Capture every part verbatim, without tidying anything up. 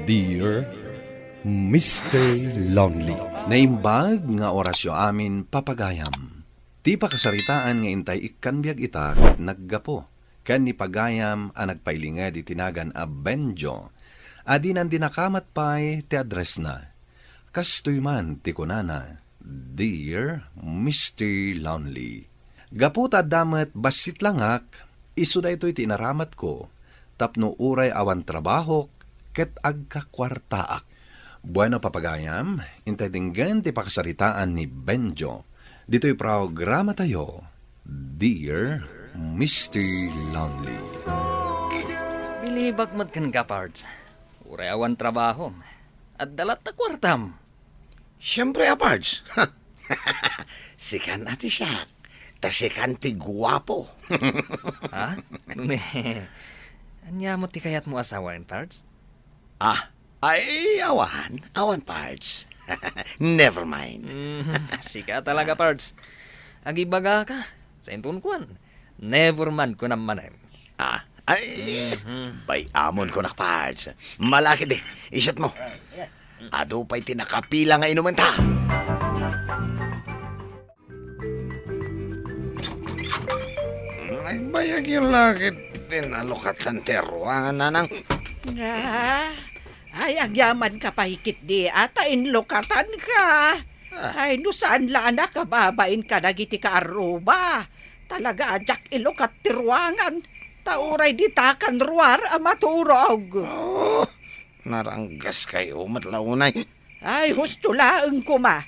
Dear Mister Lonely. Naimbag nga orasyo amin, papagayam. Ti pakasaritaan nga intay ikkan biag ita ket naggapu ken ni pagayam a nagpailinged iti nagan a Benjo a dinan dinakamat pay ti addressna. Kastoy man ti kunana, "Dear Mister Lonely, gapu ta adda met bassit langak, isu daytoy ti inaramatko tapno uray awan trabahok ket agkakuartaak." Bueno, papagayam, intay denggen ti pakasaritaan ni Benjo. Ditoy programatayo, Dear Mister Lonely. Bilibak met kenka, Pards. Uray awan trabahom, adda latta kuartam. Siempre a, Pards. Sikan a ti siak, ta sikan ti guapo. Ha? Ania met ti kayatmo a sawen, Pards? Ah, ay, awan, awan, Pards. Never mind. Mm, sika talaga, Pards. Agibagaka, sa inton kuan. Never man kunam manen. Ah, ay, bay-amon kunak, Pards. Malakid eh, iset mo. Adu pay ti nakapila nga inumenta. Ay, bayag yung lakid din alukatan ti ruangan, nanang. Ah, ay, agyaman ka pay ketdi, ata inlukatan ka. Ah. Ay, no saan la a nakababain ka dagiti kaarruba. Talaga a diak ilukat ti ruangan. Ta uray ditakan ruar a maturog. Oh, naranggas kayo met la unay. Ay, husto laeng koma.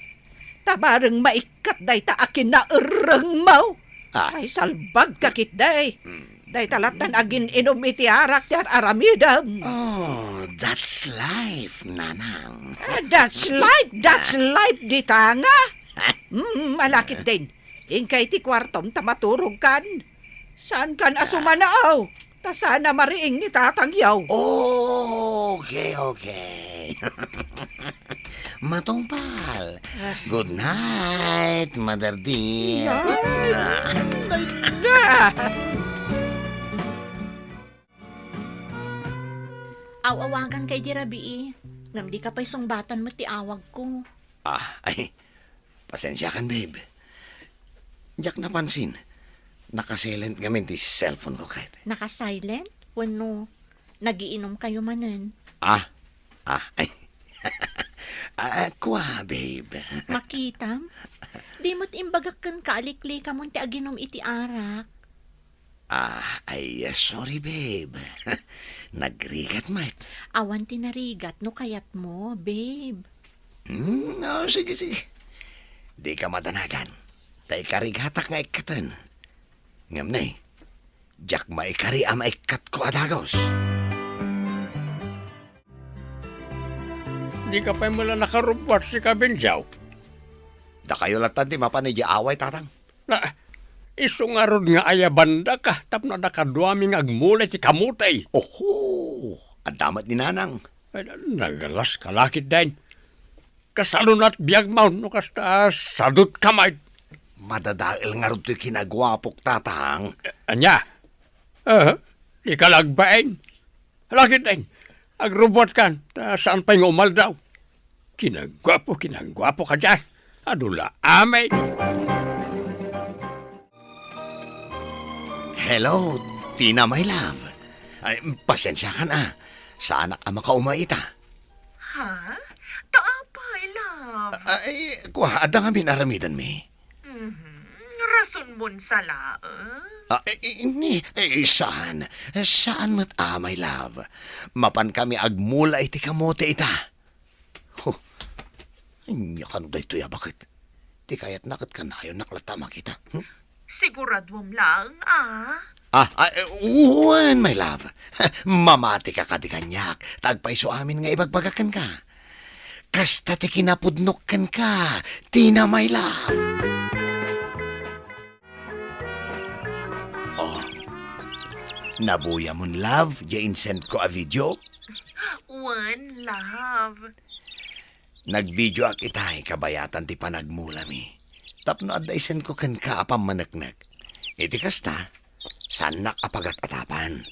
Ta bareng maikkat dayta a kinaerrengmo. Ah. Ay, salbag ka ketdi. Mm. Dayta lattan agin-inum iti arak ti ar-aramidem. Oh, that's life, nanang. Ah, that's life, that's life, dita nga. Mm, malakit din. Inkay ti kuartom ta maturog kan. Saan kan a sumanaw? Ta sana mariing ni tatang yaw. Oh, okay, okay. Matungpal. Ah. Good night, mother dear. Night. Ah. Night na. Aw-awagan kay di rabii, ngem di ka pay sungbatan met ti awagko. Ah, ay, pasensiakan, babe. Diak napansin. Naka-silent ngamin ti cellphone ko ket. Naka-silent? Wenno, nagiinom kayo manen? Ah, ah, ay. Ah, kua, babe. Makitam? Di met imbagak kenka a liklikamon ti aginom iti arak. Ah, ay, sorry, babe. Nagrigat met. Awan ti narigat no kayatmo, babe. Hmm, oh, sige, sige. Di ka madanagan. Ta ikarigatak nga ikkaten. Ngem ne, diak maikari a maikkatko a dagus. Di ka pay met la nakarubbuat, sika Benjo? Dakayo lattan ti mapan idiay away, tatang. Na, isu ngarud nga ayabandaka tapno adda kaduami nga agmula iti kamote. Oho, adda met ni nanang. Ay, nagalas ka lakit dayn. Kasalunat biagmo no kasta, sadutka met. Madadael ngarud toy kinaguapok, tatang. Ania? Ah, di ka la agbain. Lakit dayn, agrubbuatkan, ta saan pay nga umaldaw. Kinaguapo, kinaguapo ka dia. Adu la amin. Hello, Tina, my love. Ay, pasensiakan a. Saanak a makauma ita. Ha? Ta apay, love? Ay, kua, adda ngamin aramidenmi. Mhm. Rasonmon sa laeng? Ah, eh, eh, ni, eh, saan? Saan met a, my love? Mapan kami agmula iti kamote ita. Huh. Ania kano daytoy a baket? Ti kayatna ket kanayonnak latta a makita. Hmm? Siguraduam laeng a. Ah, ah, eh, wen, my love. Mamatika kadi kaniak, ta agpayso amin nga ibagbagak kenka. Kasta ti kinapudnok kenka, Tina, my love. Oh, nabuyamon, love, ya insend ko a video? Wen, love. Nagvideoak itay kabayatan ti panagmulami. Tapno adda isend ko kenka a pammaneknek. Iti kasta, saannak a pagat-atapan.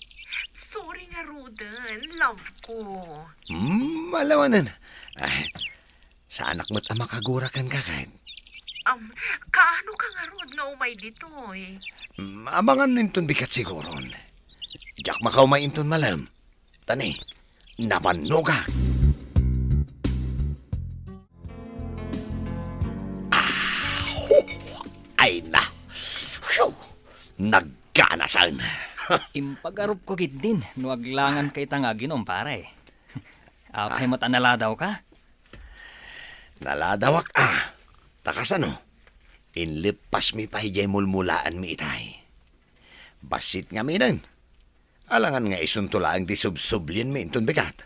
Sorry ngaruden, love ko. Hmm, Palawanan. Ay, saanak met a makagura kenka ket. Am, kaano ka ngarud nga umay ditoy? Mm, amangan inton bigat siguron. Diak makaumay inton malem. Tani, nabannogak. Ah, hu! Ay na! Phew! Nagganasan! Impagarupko ketdin no aglanganka ita nga aginom, pare. Apay Ah. met a naladawka? Naladawak, ah. Ta kasano? Inleppasmi pay diay mulmulaanmi itay. Bassit ngaminen. Alangan nga isunto laeng ti subsublienmi inton bigat.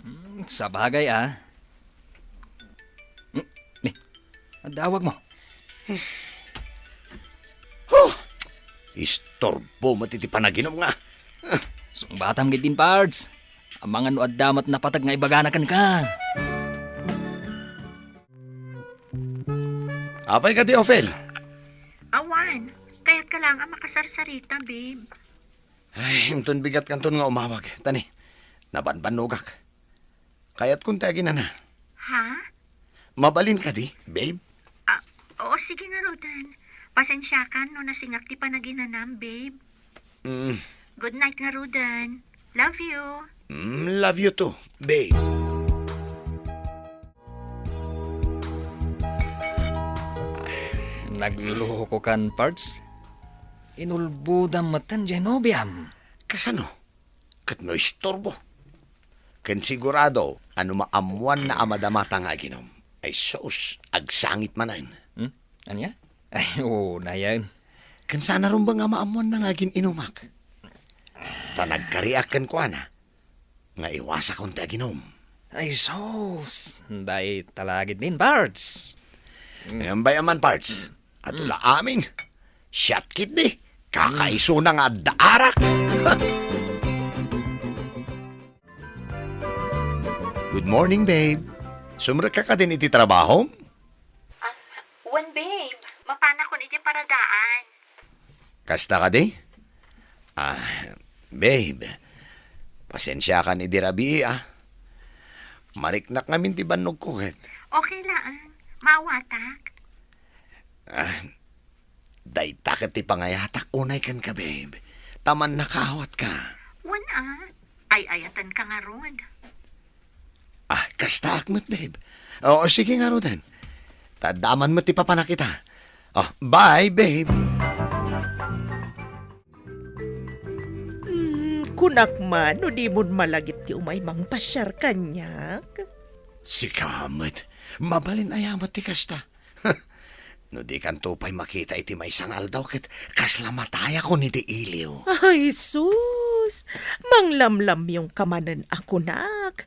Hmm, sabagay, ah. Hmm, ni, adawag mo. Huh! Istorbo met iti panaginum nga. Sungbatam ketdin, Pards. Amangan no adda met napateg nga ibagana kenka. Apay kadi, Ophel? Awan, kayatka laeng a makasarsarita, babe. Ay, inton bigat kanton nga umawag. Tani, nabanbannogak. Kayatkon ti aginana. Ha? Mabalin kadi, babe? Ah, oo, sige ngaruden. Pasensiakan no nasingak ti panaginanam, babe. Mm. Good night ngaruden. Love you. Mm, love you too, babe. Nagluluko kan, Pards? Inulbodam metten diay nobiam. Kasano? Ket no istorbo? Ken sigurado a no maammoanna a madamata nga aginom, ay sus, agsangit manen. Hmm? Ania? Ay, oo, nayan. Ken saan a rumbeng a maammoanna nga agin-inumak. Ta nagkariak kenkuana nga iwasakon ti aginom. Ay, sus! Dayta la ketdin, Pards. Ngem bay-am man, Pards. Ato la amin. Siak ketdi. Kakaisuna nga adda arak. Good morning, babe. Sumrekka kadin iti trabahom? Ah, wen, babe. Mapanakon iti paradaan. Kasta kadi? Ah, babe, pasensiakan idi rabii, ah. Mariknak ngamin ti bannogko ket. Okay laeng. Maawatak. Ah, dayta ket ti pangayatak unay kenka, babe. Ta mannakawatka. Wen a, ay-ayatenka ngarud. Ah, kastaak met, babe. Oo, sige ngaruden. Ta adda man met ti papanak ita. Oh, bye, babe. Hmm, kunak man, no dimon malagip ti umay mangpasiar kaniak. Sika met, mabalin aya met ti kasta. No dikanto pay makita iti maysa nga aldaw ket kasla matayakon iti iliw. Ay, sus! Manglamlamyongka manen a kunak.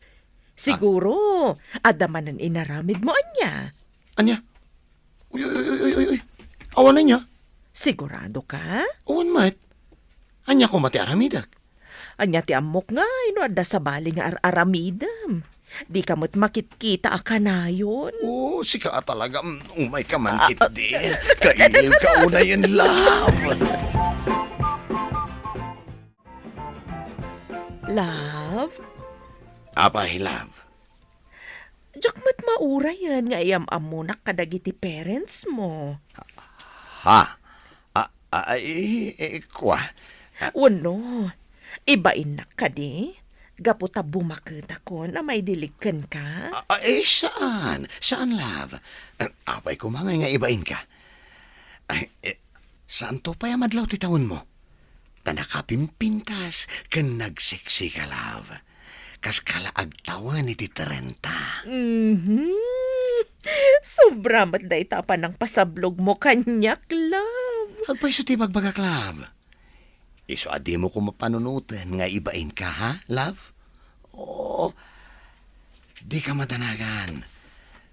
Siguro, adda manen inaramidmo ania? Ania? Uy, uy, uy, uy, uy, uy. Awan ania? Sigurado ka? Awan met. Ania koma ti aramidek? Ania ti ammok ngay no adda sabali nga ar-aramidem? Dika met makitkita a kanayon? Oh, sika a talaga, mm, umay ka man ketdi. Kailiwka unay, love. Love? Apay, love? Diak met maurayen nga iyam-ammonak kadagiti parents mo. Ha? A, a, ay, eh, kua? Wenno, ibainnak kadi? Gapu ta bumaketakon a maidilig kenka? A, a, eh, saan? Saan, love? Apay koma ngay nga ibainka? Ay, eh, saanto pay a madlaw ti tawenmo? Ta nakapimpintas ken nagseksika, love. Kaska la agtawen iti trenta. Mhm. Sobra met dayta a panangpasablogmo kaniak, love. Agpayso ti ibagbagak, love. Isu a dimo koma panunoten nga ibainka, ha, love? Oo. Dika madanagan.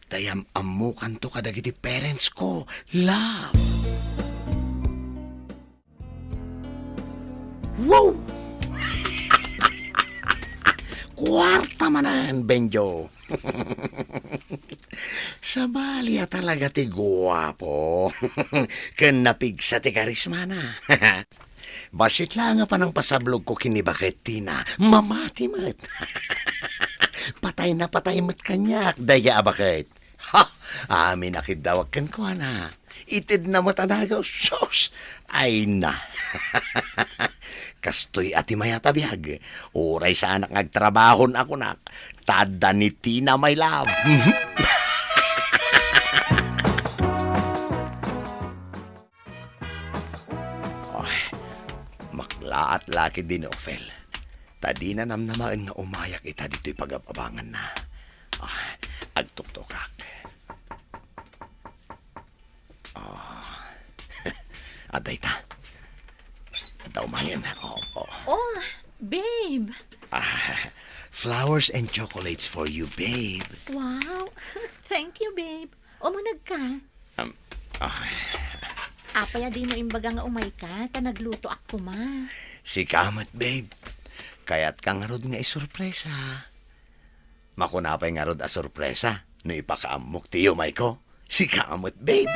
Ta iyam-ammokanto kadagiti parents ko, love. Wow! Kuarta manen, Benjo. Sabali a talaga ti guapo. Ken napigsa ti karismana. Bassit laeng a panangpasablogko ken ni Baket Tina, mamati met. Patay na patay met kaniak, dayta a baket. Ha! Amin a kiddawak kenkuana. Itedna met a dagus. Sus! Ay na. Kastoy a ti mayat a biag. Uray saanak nga agtrabahon a kunak, ta adda ni Tina, my love. Ay, maklaat la ketdi ni Ofel. Ta dina namnamaen nga umayak ita ditoy pagab-abanganna. Ah, agtuktokak. Ah, adda ita. Adda umayen. Oo. Oh, babe. Ah, flowers and chocolates for you, babe. Wow. Thank you, babe. Umuneg ka. Um, ah. Apay a dimo imbaga nga umayka, ta naglutoak koma. Sika met, babe. Kayatka ngarud nga isurpresa. Makuna pay ngarud a surpresa no ipakaammok ti yumayko. Sika met, babe.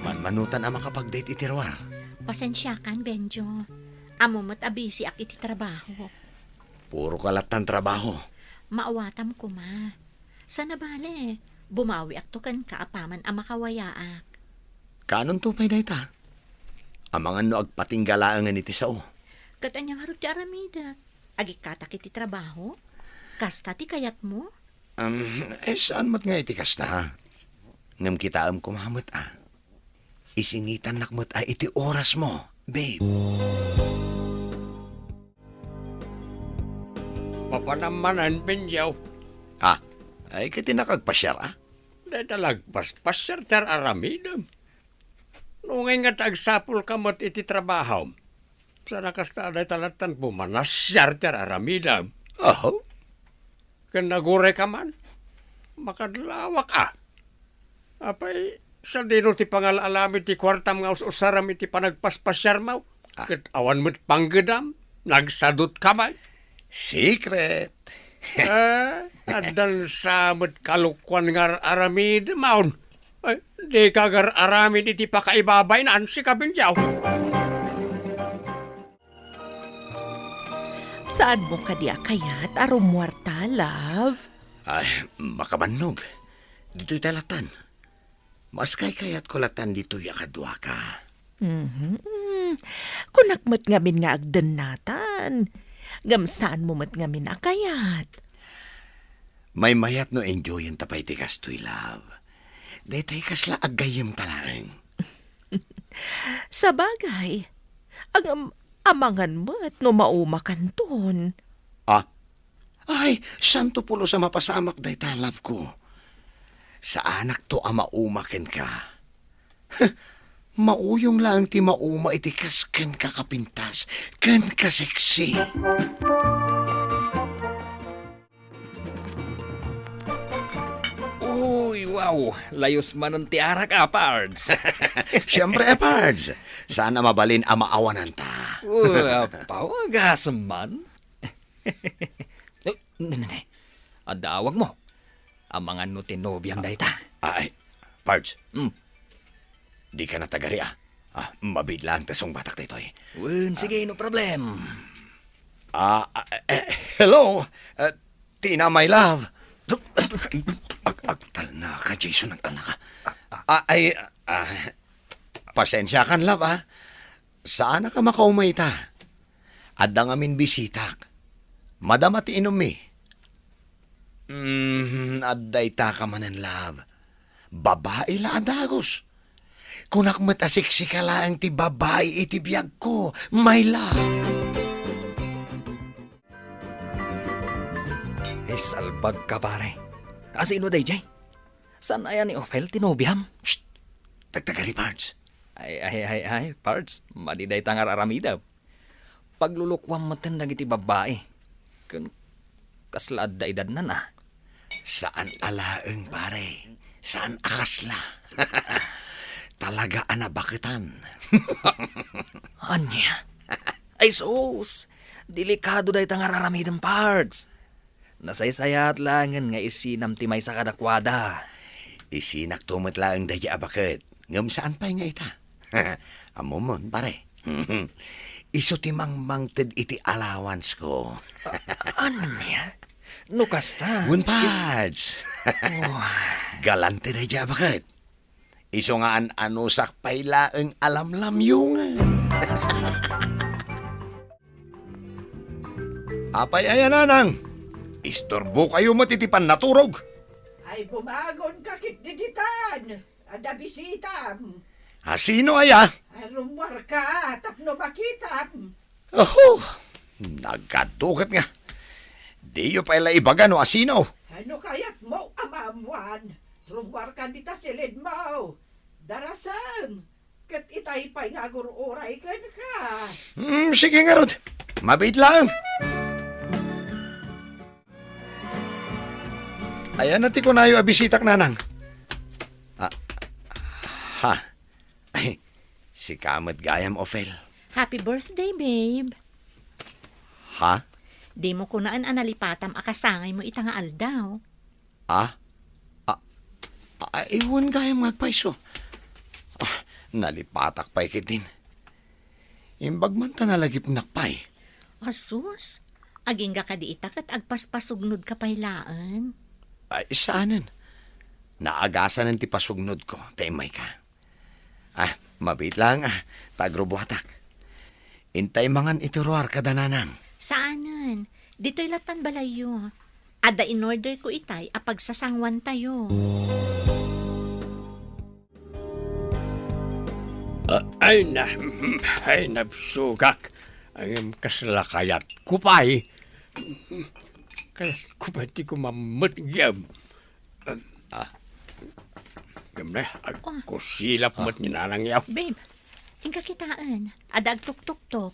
Manmanutan a makapag-date iti ruar. Pasensiakan, Benjo. Ammom met a busyak iti trabaho. Puro ka lattan trabaho. Maawatam koma. Sana bale, bumawiakto kenka apaman a makawayaak. Kaanonto pay dayta? Amangan no agpatingga laengen iti sao. Ket ania ngarud ti aramidek? Agikkatak iti trabaho? Kasta ti kayatmo? Um, eh, saan met nga iti kasta? Ngem kitaem koma met a. Isingitannak met a iti orasmo, babe. Papanam manen, Benjo. Ah, ay, ket dinak agpasiar, a? Dayta la agpaspasiar ti ar-aramidem. No ngay nga ta agsapulka met iti trabahom, sana kasta a dayta lattan pumanasiar ti ar-aramidem. Aho? Ken nagurayka man, makadlawak a. Apay, sadino ti pangal-alamid ti kuartam nga us-usaram iti panagpaspasiarmo? Ah. Ket awan met panggedam, nagsadutka met. Secret. Eh, addan sa met kalokuan nga ar-aramidem, awn. Ay, dika gar-aramid iti pakaibabainam, sika, Benjo. Saanmo kadi a kayat a rummuarta, love? Ay, makabannog. Ditoy ta lattan. Maskaykayatko lattan ditoy a kaduaka. Mhm. Kunak met ngamin nga agdennatan. Ngem saanmo met ngamin a kayat? Maymayat no enjoyenta pay ti kastoy, love. Daytay kasla aggayyemta laeng. Sabagay, ngem amangan met no maumakanton. Ah? Ay, santo pulos a mapasamak dayta, love ko. Saanakto a mauma kenka. Mauyong laeng ti mauma iti kas kenka kapintas, ken kaseksi. Uy, wow! Layus manen ti arak, a, Pards. Siempre, a, Pards. Saan a mabalin a maawananta. Uy, apaw, agasem man. Uy, ne, ne, ne. Adda awagmo. Amangan no ti nobiam dayta. Ay, Pards. Hmm. Dika natagari, a. Ah, mabiit laeng ta sungbatak daytoy. Wen, sige, no problem. Ah, ah, eh, hello? Ah, Tina, my love. Ag-, agtalnaka, Jason, agtalnaka. Ah, ay, ah, pasensiakan, love, a. Saanak a makauma ita. Adda ngamin bisitak. Madama ti inummi. Mm, adda itaka manen, love. Babai la a dagus. Kunak met a seksi ka laeng ti babai iti biagko, my love. Ay, salbag ka, pare. Asino dayjay? Saan aya ni Ofel ti nobiam? Shh! Tagtagari, Pards. Ay, ay, ay, ay, Pards. Madi dayta nga ar-aramidem. Paglulukuam metten dagiti babbai. Ken kasla adda edadnan, a. Saan a laeng, pare. Saan a kasla. Talaga a nabaketan. Ania? Ay, sus! Delikado dayta nga ar-aramidem, Pards. Nasaysayaat laengen nga isinam ti maysa kadakuada. Isinakto met laeng daydi a baket, ngem saan pay nga ita. Ammom, pare. Isu ti mangmangted iti allowance ko. Ania? No kasta, Wen, Pads. Oh. Galante daydiay a baket. Isu nga an-anusak pay laeng a lamlamyongen. Apay aya, nanang? Isturbokayo met iti pannaturog? Ay, bumagonka ketdi ditan. Adda bisitam. A, sino aya? Ay, rummuarka tapno makitam. Oho, nagadu ket nga. Diyo pay la ibaga no a sino. Ano kayatmo a maammuan? Rummuarka dita silidmo. Darasem, ket itay pay nga agur-uray kenka. Hmm, sige ngarud. Mabiit laeng. Ayan na ti kunayo a bisitak, nanang. Ah, ha? Ay, sika met gayam, Ophel. Happy birthday, babe. Ha? Dimo kunaan a nalipatam a kasangaymo ita nga aldaw. Ah? Ah, ah, ay, wen gayam nga agpayso. Ah, nalipatak pay ketdin. Imbag man ta nalagipnak pay. Asus, agingga kadi ita ket agpaspasugnodka pay laeng. Ay, saanen. Naagasanen ti pasugnodko, ta immayka. Ah, mabiit laeng, ah, ta agrubuatak. Intay mangan iti ruar kada nanang. Saanen, ditoy lattan balayyo. Adda in-orderko itay a pagsasanguantayo. Ah, ay na, ay, nabsugak. Ay, kasla kayatko pay. Kayatko pay ti kumammet, gem. Ah. Gem na, agkusilap met ni nanang yaw. Babe, inka kitaen. Adda agtuktuktok.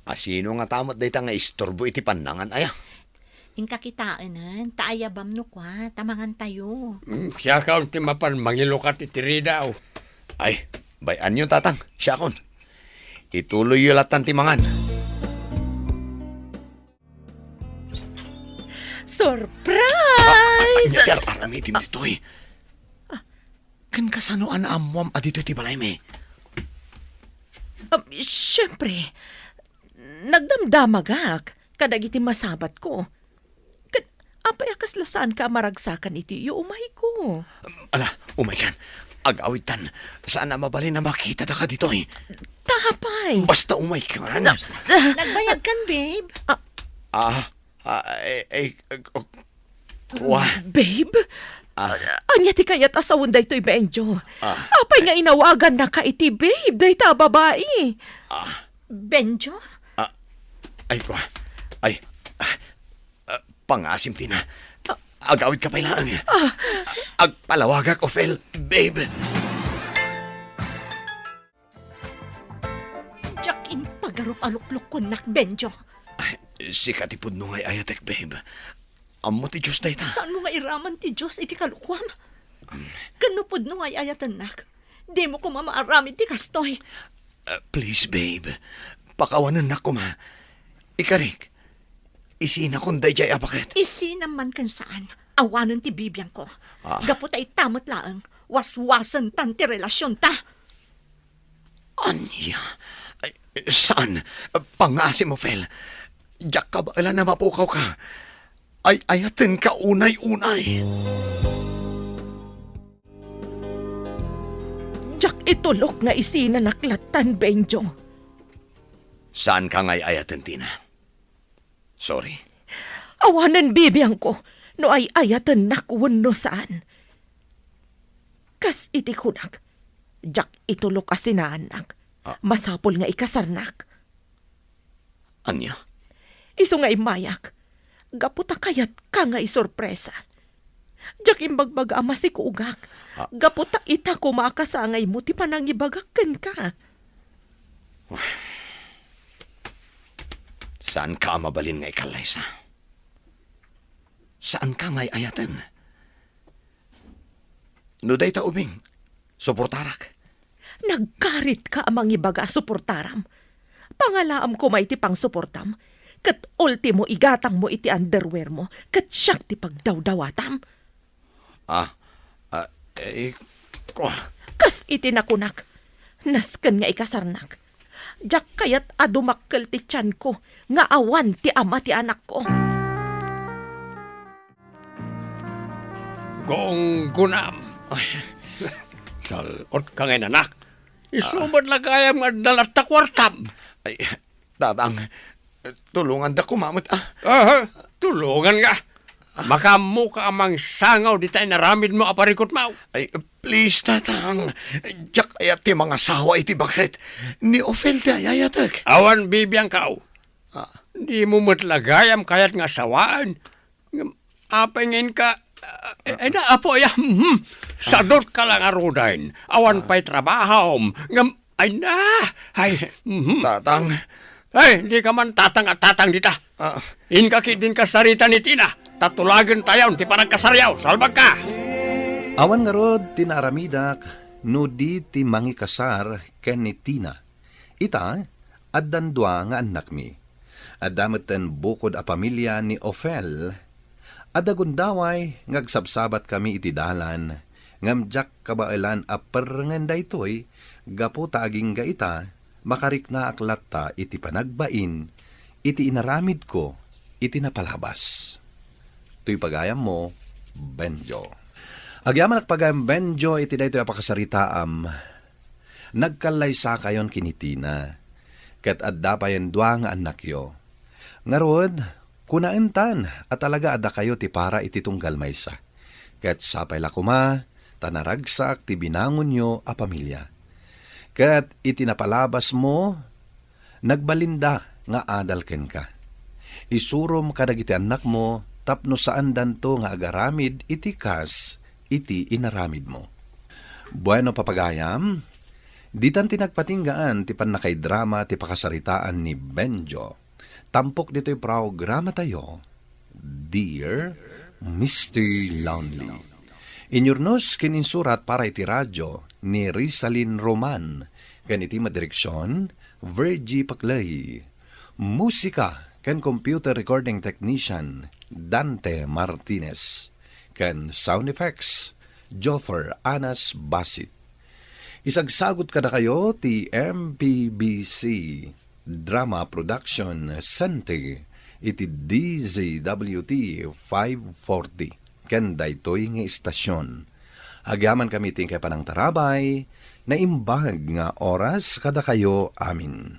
A, sino ngata met dayta nga isturbo iti pannangan, aya? Inka kitaenen, ta ayabam no kua, ta mangantayo. Mm, siakon ti mapan mangilukat iti ridaw. Ay, bay-anyo, tatang, siakon. Ituloyyo lattan ti mangan. Surprise! Ah, ania ti ar-aramidim ditoy? Ken kasano a naammuam a ditoy ti balaymi? Um, siempre, nagdamdamagak kadagiti masabatko. Ket apay a kasla saanka a maragsakan iti iyo umayko? Ala, umaykan. Agawidtan. Saan a mabalin a makitada ka ditoy. Ta apay? Basta umaykan. Na- Nagbayadkan, babe? Ah. Ah, ah, eh, eh, oh, kua. Babe? Ah. Ania ti kayat a sawen daytoy, Benjo? Ah. Apay nga inawagannaka iti babe dayta a babai? Ah. Benjo? Ah, ay, kua. Ay, ah, ah, pangasim, Tina. Agawidka pay laeng. Ah. Agpalawagak, Ophel, babe. Diak impagarup a luklukkuennak, Benjo. Ay, sika ti pudno nga ay-ayatek, babe. Ammo ti Dios dayta. Saanmo nga iraman ti Dios iti kalukuam? Um. Ken no pudno nga ay-ayatennak, dimo koma maaramid ti kastoy. Uh, please, babe. Pakawanennak koma. Ikarik, isinakon daydiay a baket. Isinam man ken saan, awanen ti bibiangko. Ah. Gapu ta ita met laeng, waswasentan ti relasionta. Ania? Ay, saan? Pangasim, Ophel. Diak kabaelan a mapukawka. Ay-ayatenka unay-unay. Diak itulok nga isinanak lattan, Benjo. Saanka nga ay-ayaten, Tina? Sorry. Awanen bibiangko no ay-ayatennak wenno saan. Kas iti kunak, diak itulok a sinaannak. Ah. Masapul nga ikasarnak. Ania? Isu nga immayak, gapu ta kayatka nga isurpresa. Diak imbagbaga a masikugak. Ah. Gapu ta ita koma a kasangaymo ti panangibagak kenka. Saanka a mabalin nga ikallaysa. Saanka nga ay-ayaten. No dayta ubing, suportarak. Nagkaritka a mangibaga a suportaram. Pangalaam koma iti pangsuportam, ket ultimo igatangmo iti underwearmo, ket siak ti pagdawdawatam. Ah, ah, eh, kua. Kas iti nakunak, nasken nga ikasarnak. Diak kayat a dumakkel ti tianko nga awan ti ama ti anakko. Gunggonam. Ay. Sal-ot ka ngay, anak. Isu met la gayam nga adda latta kuartam. Ay, Tatang, tulonganda koma met, ah. Aha, tulongan nga. Makaammo ka a mangsangaw dita inaramidmo a parikutmaw. Ay, please, Tatang. Diak kayat ti mangasawa iti baket. Ni Ofel ti ayayatek. Awan bibiangkaw. Ah. Dimo met la gayam kayat nga asawaen. Ngem, apay nga inka, ah, eh, ay na, apo, aya, mhm. Sadot ka lang, arudain. Awan pay trabahom. Ngem, ay na, ay, mhm. Tatang. Ay, di ka man tatang a tatang dita. Ah. Inka ketdin kasarita ni Tina. Ta tulagen tayon ti panagkasaryo. Salbag ka! Awan ngarud ti naaramidak no di ti mangikasar ken ni Tina. Ita, addan dua nga annakmi. Adda metten bukod a pamilia ni Ofel. Adda gundaway nga agsabsabatkami iti dalan, ngem diak kabaelan a perrengen daytoy gapu ta agingga ita, makariknaak latta iti panagbain iti inaramidko iti napalabas. Toy pagayammo, Benjo. Agyamanak pagayam, Benjo, iti daytoy a pakasaritaam. Nagkallaysakayon ken ni Tina, ket adda payen dua nga annakyo. Ngarud, kunaentan a talaga a dakayo ti para iti tunggal maysa. Ket sapay la koma ta naragsak ti binangonyo a pamilia. Ket iti napalabasmo, nagbalinda nga adal kenka. Isurom kadagiti annakmo tapno saandanto nga agaramid iti kas iti inaramidmo. Bueno, papagayam, ditan ti nagpatinggaan ti pannakaidrama ti pakasaritaan ni Benjo. Tampok ditoy programatayo, Dear Mister Lonely. Inyurnos ken insurat para iti radyo ni Rizalin Roman, ken iti madireksion, Virgie Paclay. Musika ken computer recording technician, Dante Martinez. Ken sound effects, Joffer Anas Basit. Isagsagut kadakayo ti M P B C Drama Production Center iti D Z W T five forty ken daytoy nga istasyon. Agyamankami ti inkay panangtarabay, naimbag nga oras kadakayo amin.